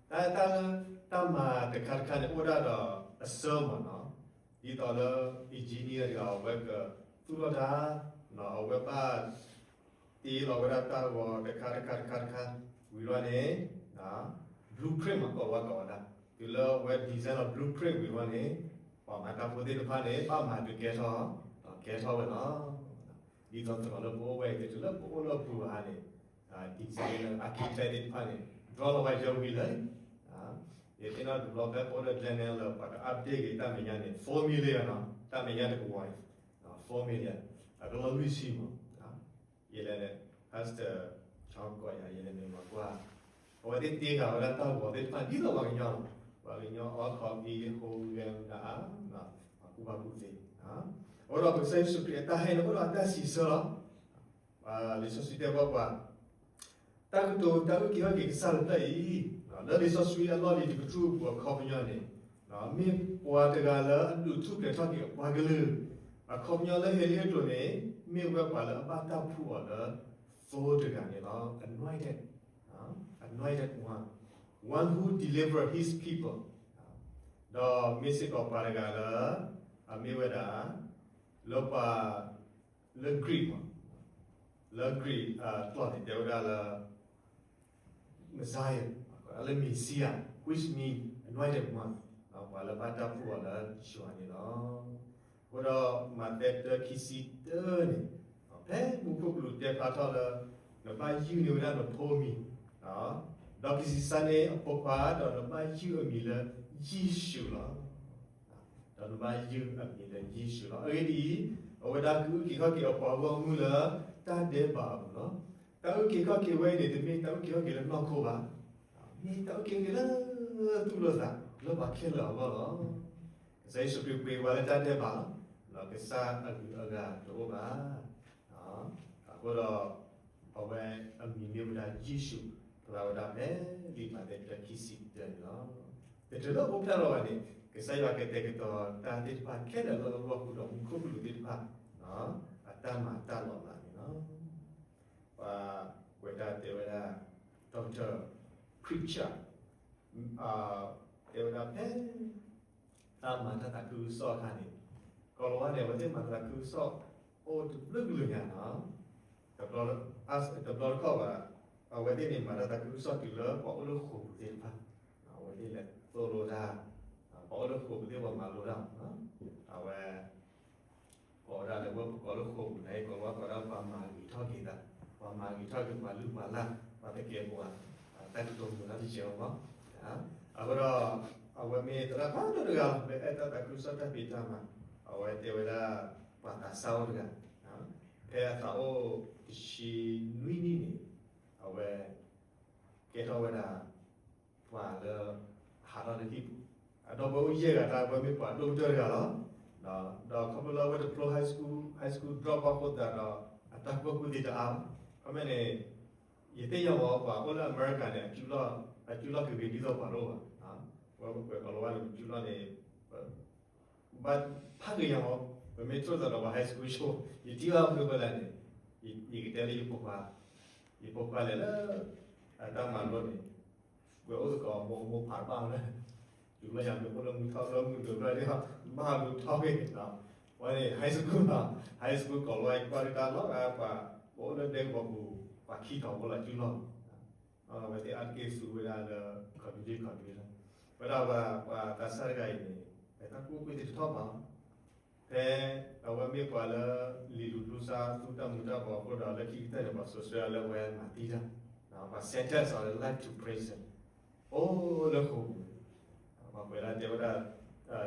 တၢ် တၢ်လၢ တၢ်မၤတခါတခါန့ၣ် အိၣ်ဒၣ်ဒီးအဆၢမးနီၤ, ဒ်သိးလၢ engineer တဂၤ အဝဲကသူၣ်ထီၣ်တၢ်, အဝဲဘၣ် တ့လီၤဝဲဒၣ်တၢ်ဂီၤတခါတခါတခါတခါ ဝံၤလီၤန့ၣ် blueprint မး ကိးဝဲကိးဝဲဒၣ်, တုၤလၢအဝဲ design လီၤ blueprint ဝံၤလီၤန့ၣ် ပှၤမၤတၢ်ဖိသ့ၣ်တဖၣ်န့ၣ် ဘၣ်မၤဒုးကဲထီၣ် ကဲထီၣ်ဝဲလီၤ. ဒ်သိးသရၣ်လၢပအိၣ်ဝဲအံၤ တုၤလၢပအိၣ်လၢပူၤဘၣ်န့ၣ် design လၢ architect သ့ၣ်တဖၣ်န့ၣ် draw လီၤဝဲယဝံၤလၢ ယသ့ၣ်နီၣ်တဘျီဖဲပအိၣ်လၢ Glen Ellyn လၢပှၤက update က့ၤတၢ်မဲာ်ညါန့ၣ် four million နီၤ, တၢ်မဲာ်ညါတကဝီၤအံၤ four million အကလီၤလွံၢ်ဆံမး, ယလဲၤ Pastor ကီးယၤ ယလဲၤမၤကွၢ်, အဝဲသ့ၣ်တ့ဃာ်ဝဲဒၣ်တၢ်ဂီၤသ့ၣ်တဖၣ်ဒ်သိးပှၤကညီလီၤ. ပှၤကညီအီ coffee ဟူးဂဲၤမတၤ ပှၤကူပှၤကူသ့, အဃိဒီးပကစၢ်ယ့ၣ်ၡူးခရံာ်အတၢ်ဟဲန့ၣ် အိၣ်ဒီးအတၢ်စံးဆၢလီၤ. လံာ်စီဆှံတဲဘၣ်ပှၤ တၢ်ကတိၤတၢ်အုၣ်က့ၤခီၣ်က့ၤကစၢ်တဖျၢၣ်အံၤ လၢလံာ်စီဆှံအလီၢ်လံၤတကတြူၢ်အပူၤအခီပညီန့ၣ် မ့ၢ်ပှၤတဂၤလၢအဒုးထူၣ်ဖျဲးထီၣ်က့ၤအပှၤကလုာ်, အခီပညီလၢဟ့လ့အကျိာ်န့ၣ် မ့ၢ်ဝဲပှၤလၢအဘၣ်တၢ်ဖှူအီၤလၢသိတဂၤန့ၣ်လီၤ. Anointed, anointed one, one who deliver his people, ဒီးမ့ၢ်စ့ၢ်ကီးပှၤတဂၤလၢ အမ့ၢ်ဝဲဒၣ် လၢပှၤ လၢ Greek မး, လၢ Greek ကျိာ်န့ၣ် တဲဝဲဒၣ်လၢ Messiah, လၢ Messiah, which mean anointed one, ပှၤလၢဘၣ်တၢ်ဖှူအီၤလၢယွၤန့ၣ်လီၤ. အဃိဒီးမးသဲတၢခံဆံတၢန့ၣ် ဖဲမူခိၣ်ကလူးတဲဖျါထီၣ်လၢ နဘၣ်ယုၢ်န့ၢ်ဝဲဒၣ်နဖိမံၤ ဒီးကဆံးစၢ်န့ၢ်အဖိခွါ ဒီးနဘၣ်ယုၢ်အမံၤလၢယ့ၣ်ၡူးလီၤ. ဒီးနဘၣ်ယုၢ်အမံၤလၢယ့ၣ်ၡူးလီၤ. အဂ့ၢ်ဒ်အံၤ, အဝဲဒၣ်ကအုၣ်က့ၤခီၣ်က့ၤအပှၤဂီၢ်မုၢ်လၢတၢ်ဒဲးဘးအပူၤလီၤ. တၢ်အုၣ်က့ၤခီၣ်က့ၤဝဲအံၤန့ၣ် တမ့ၢ်တၢ်အုၣ်က့ၤခီၣ်က့ၤလၢနီၢ်ခိဘၣ်, မ့ၢ်တၢ်အုၣ်က့ၤခီၣ်က့ၤလၢသူၣ်လၢသး လၢပှၤခဲလၢာ်အဂီၢ်လီၤ. ကစၢ်ယ့ၣ်ၡူးခရံာ်ပှ့ၤဝဲလၢတၢ်ဒဲးဘးလီၤ. ဒီးကစၢ်အဂုၤအဂၤတအိၣ်ဘၣ်. အဃိဒီး အဝဲအမံၤမ့ၢ်ဝဲဒၣ်ယ့ၣ်ၡူး, ဖျါဝဲဒၣ်ဖဲလံာ်မးသဲတၢခံဆံတၢန့ၣ်လီၤ. တချုးလၢအအိၣ်ဖျဲၣ်လီၤဘၣ်န့ၣ် ကစၢ်ယွၤကတဲာ်ကတီၤတၢ်သ့ၣ်တဖၣ်ခဲလၢာ်လၢအလီၢ်ဃုာ်ဒီးမူခိၣ်ကလူးသ့ၣ်တဖၣ် အတၢ်မၤတၢ်လီၤလးန့ၣ်လီၤ. ပှၤကွဲးတၢ်တဲဝဲဒၣ် Doctor Pritchard တဲဝဲဒၣ်ဖဲ တၢ်မၤတၢ်သးခုကစီၣ်အခါန့ၣ် ကီၤလၤဝါန့ၣ် အဝဲသ့ၣ်မၤတၢ်သးခုကစီၣ် အိၣ်တဘျုးကလုာ်ညါနီၤ, တဘျီတခီၣ်ဘၣ်, အဝဲသ့ၣ်န့ၣ် မၤတၢ်သးခုကစီၣ်တုၤလၢပှၤအိၣ်လၢဃိာ်ပူၤသ့ၣ်တဖၣ်, အဝဲသ့ၣ်လဲၤသိၣ်လိတၢ်, ပှၤအိၣ်လၢဃိာ်ပူၤသ့ၣ်ပှၤမၤလိတၢ်မး, အဝဲ ကိးဝဲဒၣ်လၢ ပကိးလၢဃိာ်ပူၤန့ၣ် ကိးဝဲကိးဒၣ်ပှၤမၤဂ့ၤထီၣ်က့ၤသး, ပှၤမၤဂ့ၤထီၣ်က့ၤပှၤလုၢ်ပှၤလၢ်, ပှၤသကဲးပဝး, တၢ်ကတိၤမုာ်လီၤတစဲးအဂီၢ်, အဃိဒီး အဝဲမ့ၢ်သရၣ်ဖးဒိၣ်တဂၤလီၤ, လၢအဲၣ်တၢ်သးခုကစီၣ်တၢ်ဖံးတၢ်မၤ, အဝဲတဲဝဲဒၣ် ပှၤသးစၢ်အိၣ်တဂၤ, ဖဲအသးအိၣ်တဆံနွံနံၣ်န့ၣ်, အဝဲ ကဲထီၣ်ဝဲဒၣ် ပှၤလၢ ဟးထီၣ်လၢဟံၣ်ပူၤ, အဒီပုၢ်ဝဲၢ်အိၣ်ယဲၢ်ဂၤတၢ် အဝဲမ့ၢ်ပှၤဒိၣ်ကတၢၢ်တဂၤလီၤ. ဒီးခီဖျိလၢအဝဲတဖျိ high school, high school drop ဘၣ်အဃိသတးဒီး အတၢ်ကူၣ်ဘၣ်ကူၣ်သ့တအါဘၣ်. ခီမ့ၢ်န့ၣ် ယသ့ၣ်ညါဝဲပှၤအိၣ်လၢအမဲရကၤန့ၣ် အစူၢ်လီၢ်က့ၤဂ့ၤဒ်သိးပှၤတအိၣ်ဘၣ်. ဝဲပကွဲးကီးလီၤဝဲန့ၣ် ပစူၢ်လီၢ်န့ၣ် ဘၣ်ဖးဂ့ၤညါမး, ပမ့ၢ်ထိၣ်သးဒီးပှၤ high school ဆိ, ယထံၣ်ဘၣ်မနုၤဃိလဲၣ်န့ၣ်, ယကတဲလၢယဖိခွါ, ယဖိခွါလဲၤလၢ အတၢ်မၤလိန့ၣ်, ကွဲးအိၣ်သကိးမိၢ်မိၢ်ဖးတဘၣ်လၢ ယူၤလီၤယၤမ့ၢ်အိၣ်လၢမုၢ်ထီၣ်လၢမုၢ်ဒိးဘျီဒီး ဘၣ်လူၤထီၣ်ဂ့ၤ, ဝဲန့ၣ် high school နီၤ, high school ကီးလီၤ ကွၢ်တၢ်လီၤဂာ်ပှၤ, ပအိၣ်လၢဒဲကဝီၤပူၤ, ပှၤခံထီၣ်ဖိလီၤစူၢ်လီၢ် အဝဲသ့ၣ်အါတက့ၢ်သူဝဲဒၣ်လၢ community college လီၤ. ဝဲဒၣ်ပှၤသးစၢ်တဂၤအံၤန့ၣ် တၢ်ကူၣ်ဘၣ်ကူၣ်သ့တထီၣ်ဘၣ်, ဖဲအဝဲမ့ၢ်ပှၤလၢ လံာ်လူၤထူစါ သူတၢ်မူၤတၢ်ဘှီးအဃိဒီး လၢခံကတၢၢ်န့ၣ် ပှၤစိာ်ဆှၢလၢအဝဲမၤသံတၢ်, ပှၤ sentence အီၤလၢ life to prison, အိၣ်လၢဃိာ်ပူၤ, ပှၤကွဲးဒၣ်တဲဝဲဒၣ်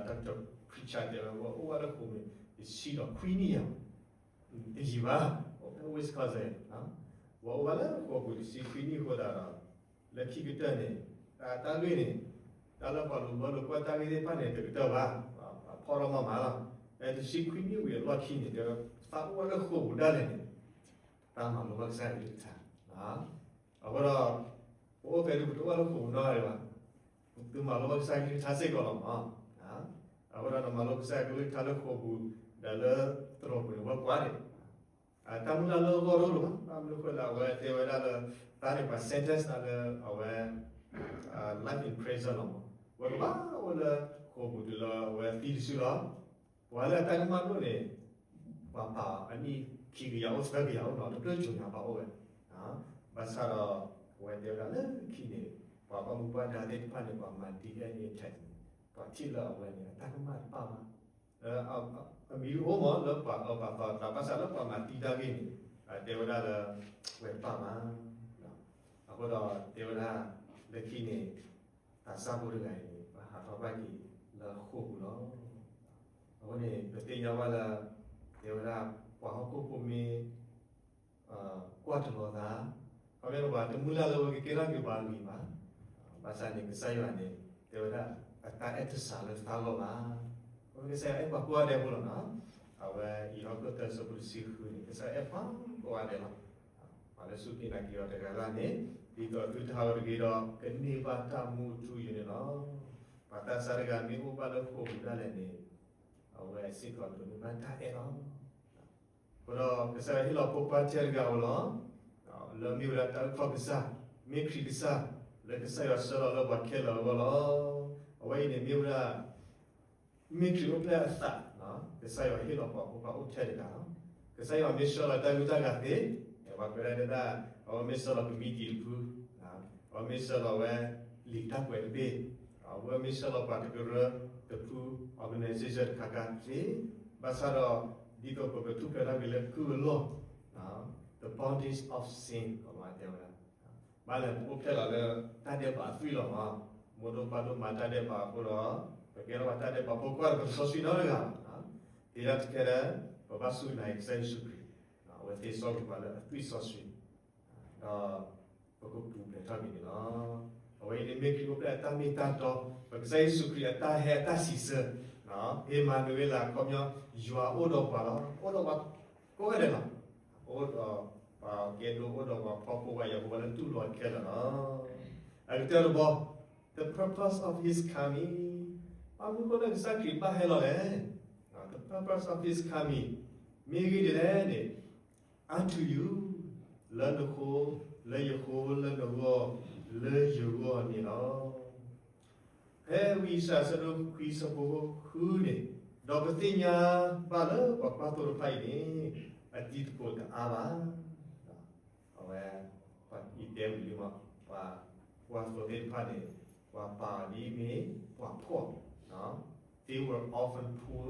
Doctor Pritchard တဲဝဲ အိၣ်ဝဲလၢဃိာ်ပူၤန့ၣ် တဆံဒီးခွံနံၣ်ယၤ တယံာ်ဘၣ်, အိၣ်ဖဲ Wisconsin, ပှၤအိၣ်ဝဲလၢဃိာ်ပူၤတဆံခွံနံၣ်အဃိသတးဒီး လၢခံကတၢၢ်န့ၣ် တၢ်တၢ်ဂ့ၢ်န့ၣ် တၢ်လၢပှၤလူၤဘၢလိာ်ကွၢ်တၢ်ဂ့ၢ်သ့ၣ်တဖၣ်န့ၣ် တကတၢၢ်ဘၣ်, ဖီၣ်ထီၣ်မၤမၤလီၤ. ဖဲတဆံခွံနံၣ်ဝံၤအလီၢ်ခံန့ၣ် တဲဝဲ သးအိၣ်ဝဲလၢဃိာ်ပူၤဒၣ်လဲာ်န့ၣ် တၢ်မၤလိဘၣ်ကစၢ်ယွၤကလုၢ်ကထါ အဃိဒီး ပအိၣ်ဖဲဒၣ်ပတအိၣ်လၢဃိာ်ပူၤနီတဂၤဘၣ်, သုမၤလိဘၣ်ကစၢ်ယွၤကလုၢ်ကထါစ့ၢ်ကီးလီၤမး. အဃိဒီးနမၤလိကစၢ်ယွၤကလုၢ်ကထါလၢဃိာ်ပူၤ ဒီးလၢသရိာ်ပူၤန့ၣ် ဝဲကွၢ်န့ၣ် တၢ်မုၢ်လၢ်လၢအဂီၢ်တအိၣ်လၢၤဘၣ်, ဘၣ်မနုၤဃိလၢအဝဲတဲဝဲဒၣ်လၢ တၢ်န့ၣ်ပှၤ sentence တၢ်လၢအဝဲ life in prison လီၤမး. ဝဲကဘၣ်အိၣ်လၢဃိာ်ပူၤတုၤလၢအဝဲသံတစုလီၤ. ပှၤလၢအတၢ်ကမၣ်ဒိၣ်န့ၣ် ပှၤပာ်အီၤအနံၣ်ခံကယၤအိၣ်သၢကယၤအိၣ်နီၤ တဖျၢၣ်စိၤညါပာ်အိၣ်ဝဲ, ဘၣ်ဆၣ်ဒီး အဝဲတဲဝဲဒၣ်လၢခံန့ၣ် ပှၤဘၣ်မူဘၣ်ဒါသ့ၣ်တဖၣ်န့ၣ် ပှၤမၤ DNA test န့ၣ် ပှၤထံၣ်လၢအဝဲန့ၣ် အတၢ်ကမၣ်တပာ်ဘၣ် အမံၤအိၣ်မးလၢပှၤအၢပှၤသီတၢ် ဘၣ်ဆၣ်လၢပှၤမၤသံတၢ်ဂ့ၢ်န့ၣ် တဲဝဲဒၣ်လၢ ဝဲတပာ်ဘၣ်. အဃိဒီးတဲဝဲဒၣ် လၢခံန့ၣ် သးစၢ်ဖိတဂၤအံၤန့ၣ် ပဟးထီၣ်ဘၣ်က့ၤလၢဃိာ်ပူၤလီၤ. အဃိန့ၣ် ပသ့ၣ်ညါဘၣ်လၢ တဲဝဲဒၣ် ပှၤဟီၣ်ခိၣ်ဖိမ့ၢ် ကွၢ်တလီၤသး, ခီဖျိလၢပှၤတမုၢ်လၢ်လၢအဝဲကကဲထီၣ်က့ၤပှၤဂ့ၤဘၣ်, ဘၣ်ဆၣ်န့ၣ် ကစၢ်ယွၤန့ၣ် တဲဝဲဒၣ် အတၢ်အဲၣ်တစှၤလၢသးလီၢ်ဘၣ်. အဝဲကစၢ်ယွၤအဲၣ်ပှၤကိးဂၤဒဲးဖိလီၤနီၤ, အဝဲအံၤဟီၣ်ခိၣ်သၢဆၢဖိတဆံဃုန့ၣ် ကစၢ်ယွၤအဲၣ်ပှၤကိးဂၤဒဲးလီၤ. ပှၤလၢစူၢ်က့ၤနာ်က့ၤအီၤတဂၤဂၤန့ၣ် ဒ်သိးသုတဟးဂီၤတဂ့ၤဒီး ကန့ၢ်ဘၣ်တၢ်မူအထူအယိာ်န့ၣ်လီၤ. ပှၤသးစၢ်တဂၤမ့ၢ်အိၣ်ဘၣ်လၢဃိာ်ပူၤဒၣ်လဲာ်န့ၣ် အဝဲစ့ၢ်ကီးဒိးန့ၢ်ဘၣ်တၢ်အဲၣ်လီၤ. အဃိဒီးကစၢ်ယွၤဟ့ၣ်လီၤဖိခွါထဲတဂၤဧိၤလီၤ, လၢမ့ၢ်ဝဲဒၣ်တၢ်အုၣ်ခီၣ်ကစၢ်, မ့ၢ်ခရံာ်ကစၢ်, လၢကစၢ်ယွၤဆှၢလီၤလၢပှၤခဲလၢာ်အဂီၢ်လီၤ. အဝဲအံၤန့ၣ်မ့ၢ်ဝဲဒၣ် မ့ၢ်ခရံာ်အိၣ်ဖျဲၣ်အသး, ကစၢ်ယွၤဟ့ၣ်လီၤပှၤဖိခွါအိၣ်ထဲတဂၤလီၤ. ကစၢ်ယွၤမ့ၢ်ဆှၢလီၤတၢ်ဂုၤတၢ်ဂၤသ့, ပှၤကွဲးဒၣ်ဒၣ်, အဝဲမ့ၢ်ဆှၢလီၤကမံးတံာ်တဖု, အဝဲမ့ၢ်ဆှၢလီၤဝဲ လံာ်တၢ်ကွဲးတဘ့ၣ်, အဝဲမ့ၢ်ဆှၢလီၤပှၤတကရၢတဖု organization တခါခါသ့, ဘၣ်ဆၣ်ဒီး ဒ်သိးပကထူၣ်ဖျဲးထီၣ်က့ၤလၢကုၢ်အလီၢ်, the bondage of sin ကီးလီၤတဲဝဲဒၣ် ဘၣ်လဲၣ် ပအိၣ်ဖျဲၣ်လီၤလၢတၢ်ဒဲးဘးအသွံၣ်လီၤမး, မိၢ်ဒိၣ်ပၢ်ဒိၣ်မၤတၢ်ဒဲးဘးအဃိဒီး ပကဲထီၣ်ပှၤတၢ်ဒဲးဘးဖိခွါဒီး ပတစီဆှံနီတဂၤဘၣ်. သ့ဒၣ်တကဲလၢ ပဘၣ်စူၢ်က့ၤနာ်က့ၤကစၢ်ယ့ၣ်ၡူးခရံာ်, အဝဲသ့စီကွံာ်ပှၤလၢအသွံၣ်စီဆှံ, ဒီးပကပူၤဖျဲးထီၣ်က့ၤန့ၣ်လီၤ. အဝဲအံၤန့ၣ်မ့ၢ်ခရံာ်အိၣ်ဖျဲၣ်အတၢ်မ့ၢ်တၢ်တီ, ပကစၢ်ယ့ၣ်ၡူးခရံာ်အတၢ်ဟဲအတၢ်စံးဆၢ, ဧ့မၤနူၤအ့လး အခီပညီ ယွၤအိၣ်ဒီးပှၤလီၤ, အိၣ်ဒီးပှၤကိးဂၤဒဲးလီၤ. အိၣ်ဒီးပှၤကဲဒိၣ် အိၣ်ဒီးပှၤဖှီၣ်ဖိယာ်ဖိ ပှၤလၢတူၢ်လိာ်အခဲလၢာ်လီၤ. အကတၢၢ်တဘီ, the purpose of his coming, ဘၣ်မနုၤအဃိလၢကစၢ်ခရံာ်ဘၣ်ဟဲလီၤလဲၣ်. The purpose of his coming မ့ၢ်ဂ့ၢ်ဒ်လဲၣ်န့ၣ်, unto you, လၢနဃိ, လၢယဃိ, လၢနဂီၢ်, လၢယဂီၢ်န့ၣ်လီၤ. ဖဲဝံယၡါယၤ အဆၢဒိၣ်ခွံ အဆၢဖိဃုန့ၣ်, ဒီးပသ့ၣ်ညါဘၣ်လၢပှၤကွၢ်သိတဖၣ်အံၤန့ၣ် အတံၤသကိးတအါဘၣ်. အဝဲ ပှၤအံၤတဲဝံၤလံမး, ပှၤကွၢ်သိသ့ၣ်တဖၣ်န့ၣ် ပှၤပာ်အီၤဒ်မ့ၢ်ပှၤဖှီၣ်, they were often poor,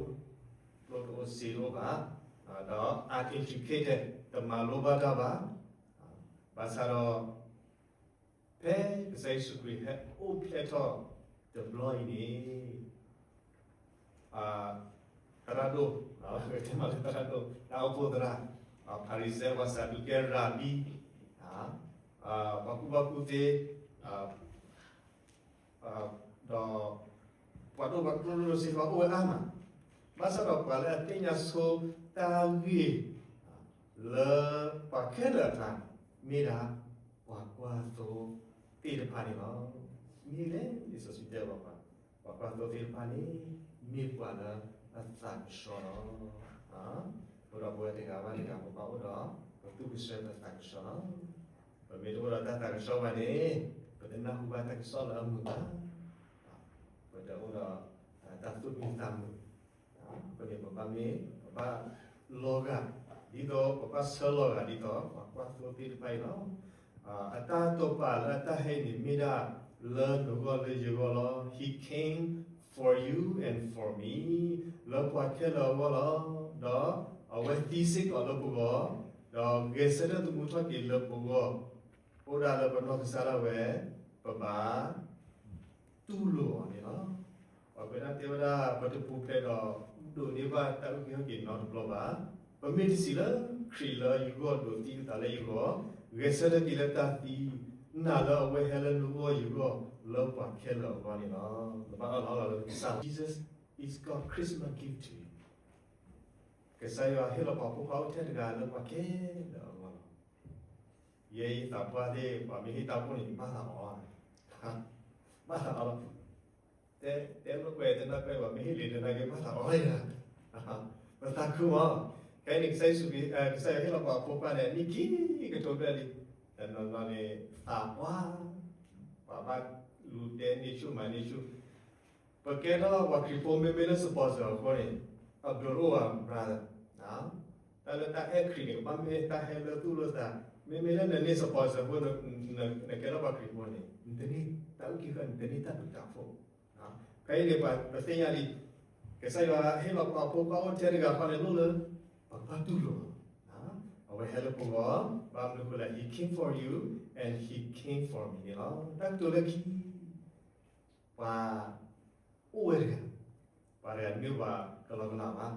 ကျိတအိၣ်စ့တအိၣ်ဘၣ်, ဒီး uneducated, တမၤလိဘၣ်တၢ်ဘၣ်. ဘၣ်ဆၣ်ဒီး ဖဲကစၢ်ယ့ၣ်ၡူးခရံာ်ဟဲအိၣ်ဖျဲၣ်ထီၣ် တဘျီအံၤန့ၣ် သရၣ်ဒိၣ်, တဲမ့ၢ်လၢသရၣ်ဒိၣ်, တၢ်အိၣ်ဖှိၣ်သရၣ်, ဖၤရံၤၡဲ ပှၤစၤဒူးကဲ ရၤဘံ, ပှၤကူၣ်ဘၣ်ကူၣ်သ့, ဒီး ပှၤဒိၣ်ပှၤကျိၣ်ဒိၣ်စ့ၢ်ကီးအိၣ်ဝဲအါမး, ဘၣ်ဆၣ်ဒီးပှၤလၢအသ့ၣ်ညါဆိတၢ်ဂ့ၢ် လၢပှၤခဲလၢာ်အကျါန့ၣ် မ့ၢ်ဒၣ်ပှၤကွၢ်သိသ့ၣ်တဖၣ်န့ၣ်လီၤ. မ့ၢ်လဲၣ် လံာ်စီဆှံတဲဘၣ်ပှၤ, ပှၤကွၢ်သိသ့ၣ်တဖၣ်န့ၣ် မ့ၢ်ပှၤလၢအသးကဆှီလီၤ. အဃိဒီးပဝဲတဂၤဘၣ်တဂၤ ပဘၣ်အိၣ်ဒီး ပသူၣ်ကဆှီပသးကဆှီလီၤ. ပမ့ၢ်တအိၣ်ဒီးတၢ်သးကဆှီဘၣ်န့ၣ် ပတနၢ်ဟူဘၣ်တၢ်ကစီၣ်လၢအမုာ်ဘၣ်, ပတအိၣ်ဒီးတၢ်သူၣ်မုာ်သးမုာ်, အဃိန့ၣ်ပဘၣ်မ့ၢ်, ပဘၣ်လီၤဂာ်, ဒ်သိးပဘၣ်ဆၢလီၤဂာ်ဒ်သိး ပှၤကွၢ်သိသ့ၣ်တဖၣ်အံၤလီၤ. အတၢ်တိာ်ပာ်လၢအတၢ်ဟဲအံၤန့ၣ် မ့ၢ်ဒၣ်လၢနဂီၢ်လၢယဂီၢ်လီၤ. He came for you and for me, လၢပှၤခဲလၢာ်အဂီၢ်လီၤ. ဒီးအဝဲသံစ့ၢ်ကီးလၢပဂီၢ်, ဒီးဂဲၤဆၢထၢၣ်သမူထီၣ်က့ၤလၢပဂီၢ်, အိၣ်ဒၣ်လၢပနီၢ်ကစၢ်ဒၣ်ဝဲ, ပဘၣ် တူၢ်လိာ်အီၤန့ၣ်လီၤ. ပှၤကွဲးဒၣ်တဲဝဲဒၣ် ပတပူၤဖျဲးဒီး ဒိးန့ၢ်ဘၣ်တၢ်အုၣ်က့ၤခီၣ်က့ၤနီတဘျီဘၣ်. ပမ့ၢ်တစံးလၢခရံာ်လၢယဂီၢ်ဒိးသံအသးလၢယဂီၢ်, ဂဲၤဆၢထၢၣ်က့ၤလၢတၢ်သံ, နာ်လၢအဝဲဟဲလၢနဂီၢ်ယဂီၢ် လၢပှၤခဲလၢာ်အဂီၢ်န့ၣ်လီၤ. နဘၣ်အၢၣ်လီၤလၢကစၢ် Jesus is God's Christmas gift to you. ကစၢ်ယွၤဟ့ၣ်လီၤပှၤဖိခွါအိၣ်ထဲတဂၤလၢပှၤခဲလၢာ်အဂီၢ်လီၤ. ယဲယသးပှၢ်သ့ၣ် ပှၤမ့ၢ်ဟ့ၣ်တၢ်အိၣ်ဖှိၣ်န့ၣ် ယဘၣ်သးအီ, ဘၣ်သးအီလီၤ. တဲ, တဲမ့ၢ်ကွဲးတနၢ်ကွဲး ပှၤမ့ၢ်ဟ့ၣ်လံာ်တနၢ်က့ၤ ဘၣ်သးအီလံ, ပသးခုမး. ခဲအံၤန့ၣ် ကစၢ်ယ့ၣ်ၡူးခရံာ်, ကစၢ်ယွၤဟ့ၣ်လီၤပှၤအဖိခွါန့ၣ် အနံၣ်ခံကထိဘျဲၣ်လံ, တနီၤနီၤန့ၣ် သးပှၢ်, ပှၤဘၣ်လူၤတဲန့ၢ်ဆူၣ်မၤန့ၢ်ဆူၣ် ပကဲထီၣ်ပှၤခရံာ်ဖိ မ့မ့ၢ်လၢ sponsor အဃိန့ၣ်, အဘျုးတအိၣ်ဘၣ် brother. တၢ်လၢတၢ်အဲၣ်ခရံာ်န့ၣ် ကဘၣ်မ့ၢ်တၢ်ဟဲလၢသူၣ်လၢသး, မ့မ့ၢ်လၢနန့ၢ် sponsor အဃိ နကဲထီၣ်ပှၤခရံာ်ဖိန့ၣ် နတန့ၢ်တၢ်အုၣ်က့ၤခီၣ် နတန့ၢ်တၢ်ဘျုးတၢ်ဖှိၣ်. ဖဲအံၤန့ၣ် ပသ့ၣ်ညါလံ, ကစၢ်ယွၤဟ့ၣ်လီၤပှၤဖိခွါအိၣ်ထဲတဂၤဃီန့ၣ် လိၣ်လၢ ပကဘၣ်တူၢ်လိာ်, အဝဲဟဲလၢပဂီၢ်, ဘၣ်မနုၤအဃိလဲၣ်, He came for you and He came for me န့ၣ်လီၤ. တၢ်ကတိၤလၢခံ ပှၤအိၣ်ဝဲတဂၤ, ပှၤတဂၤတမ့ၢ်ပှၤကလီကလီဘၣ်.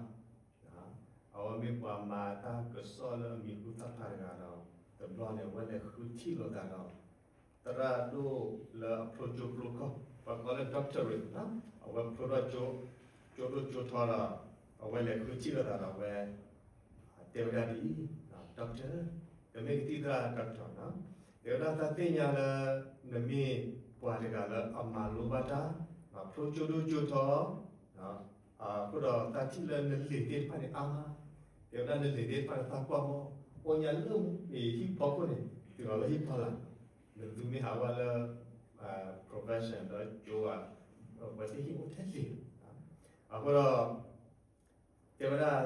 အဝဲမ့ၢ်ပှၤမၤတၢ်ကစီၣ်လၢအမံၤဟူသၣ်ဖျါတဂၤဒီး တဘျီန့ၣ် အဝဲလဲၤဃုထံၣ်လိာ်သးဒီး သရၣ်ဒိၣ်လၢအဖျိကၠိဖျိကီၢ်, ပှၤကိးလၢ doctorate န့ၣ်, အဝဲဖျိထီၣ်ကၠိဒိၣ်ကၠိထီဒီး အဝဲလဲၤဃုထံၣ်လိာ်သးဒီးအဝဲ တဲဝဲဒၣ်ဒ်အံၤ, doctor, ပမ့ၢ်ကသံၣ်သရၣ် doctor န့ၣ်, တဲဝဲဒၣ် သးသ့ၣ်ညါလၢ နမ့ၢ်ပှၤတဂၤလၢအမၤလိဘၣ်တၢ်, ဖျိကၠိဒိၣ်ကၠိထီ, အဃိဒီးသးထံၣ်လၢနလံာ်သ့ၣ်တဖၣ်န့ၣ်အါမး, တဲဝဲဒၣ်နလံာ်သ့ၣ်တဖၣ်န့ၣ် သးကွၢ်မး, အိၣ်ညါလၢဟံၣ်ဖီခိၣ်န့ၣ် တုၤလီၤလၢဟံၣ်ဖီလာ်, နသုမ့ၢ်ဟးဝဲလၢ profession ဒီးကၠိဘၣ်, ပှၤသ့ၣ်ဟံၣ်အိၣ်ထဲလံာ်, အဃိဒီး တဲဝဲဒၣ်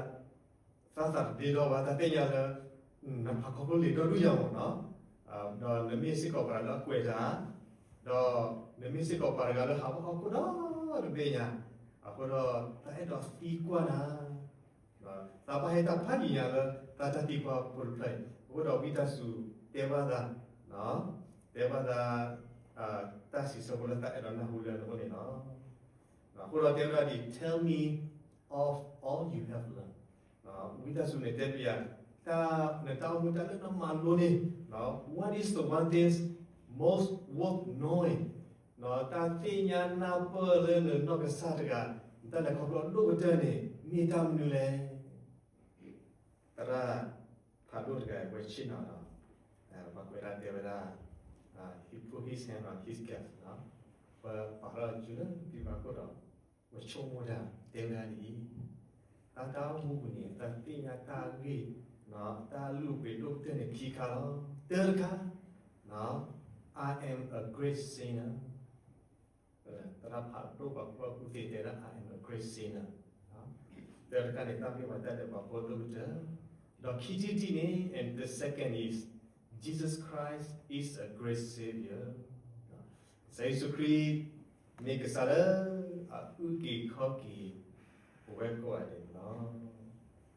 သးသးတဒ့ဒီဘၣ်, သးသ့ၣ်ညါလၢ နဖးခီဖျိလံာ်ဒီဒူၣ်ညါမးနီၤ, ဒီးနမ့ၢ်စ့ၢ်ကီးပှၤလၢအကွဲးတၢ်, ဒီးနမ့ၢ်စ့ၢ်ကီးပှၤတဂၤလၢဟးဘၣ်ဟီၣ်ခိၣ်ဒီတဘ့ၣ်ညါ, အဃိဒီး သးအဲၣ်ဒိးသံကွၢ်နၤ, သးဘၣ်ဟဲတၢ်ဖးယံာ်ညါလၢ သးတၢ်သံကွၢ်ဖိတဖျၢၣ်အံၤ, အဃိဒီးဝံသးစူၤတဲဘၣ်သး, တဲဘၣ်သး တၢ်စံးဆၢဖိလၢသးအဲၣ်ဒိးနၢ်ဟူလၢနအိၣ်န့ၣ်လီၤ. အဃိဒီးတဲဝဲဒၣ်ဒ်အံၤ, Tell me of all you have learned. ဝံသးစူၤန့ၣ်တဲပယၤ, နတၢ်အိၣ်မူတၢ်လၢနမၤလိန့ၣ်, what is the one thing most worth knowing? တၢ်သ့ၣ်ညါနၢ်ပၢၢ်လၢနနီၢ်ကစၢ်တဂၤ တၢ်လဲၤခီဖျိအဒိၣ်ကတၢၢ်န့ၣ် မ့ၢ်တၢ်မနုၤလဲၣ်. သရၣ်ဖးဒိၣ်တဂၤအဝဲဆ့ၣ်နီၤဒီး ပှၤကွဲးဒၣ်တဲဝဲဒၣ်, he put his hand on his gift, ပပာ်ထီၣ်စုလၢပျံၤမၤခိၣ်ဒီး ပဆိကမိၣ်တၢ်တဲဝဲဒၣ်ဒ်အံၤ, တၢ်တၢ်အိၣ်မူပူၤန့ၣ် သးသ့ၣ်ညါတၢ်ဂ့ၢ်, တၢ်လုၢ်ပှ့ၤဒိၣ်ကတၢၢ်န့ၣ်ခံခါလီၤ. တၢတခါ, I am a great sinner. သရၣ်ဖးဒိၣ်ပှၤကူၣ်ဘၣ်ကူၣ်သ့တဲဒၣ် I am a great sinner. တၢတခါန့ၣ် သးမ့ၢ်ပှၤတၢ်ဒဲးဘးဖိဒိၣ်ကတၢၢ်, ဒီးခံထံၣ်တထံၣ်န့ၣ်, and the second is, Jesus Christ is a great Savior. ကစၢ်ယ့ၣ်ၡူးခရံာ် မ့ၢ်ကစၢ်လၢအအုၣ်က့ၤခီၣ်က့ၤပဝဲကိးဂၤဒဲးန့ၣ်လီၤ. ခရံာ်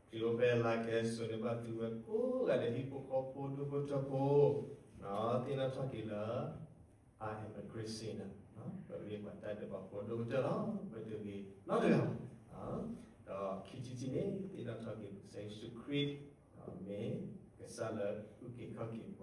အိၣ်ဖျဲၣ်လါကဟဲစိာ်န့ၢ်ဘၣ်သုဝဲကိးဂၤဒဲး ဟံၣ်ဖိဃီဖိဒူၣ်ဖိထၢဖိ, သ့ၣ်နီၣ်ထီၣ်က့ၤလၢ I am a great sinner. ပမ့ၢ်ပှၤတၢ်ဒဲးဘးဖိဒိၣ်ကတၢၢ်လီၤ. ပတဂ့ၤနီတဂၤဘၣ်. ဒီးခံထံၣ်တထံၣ်န့ၣ် သ့ၣ်နီၣ်ထီၣ်က့ၤ ကစၢ်ယ့ၣ်ၡူးခရံာ် မ့ၢ်ကစၢ်လၢအအုၣ်က့ၤခီၣ်က့ၤ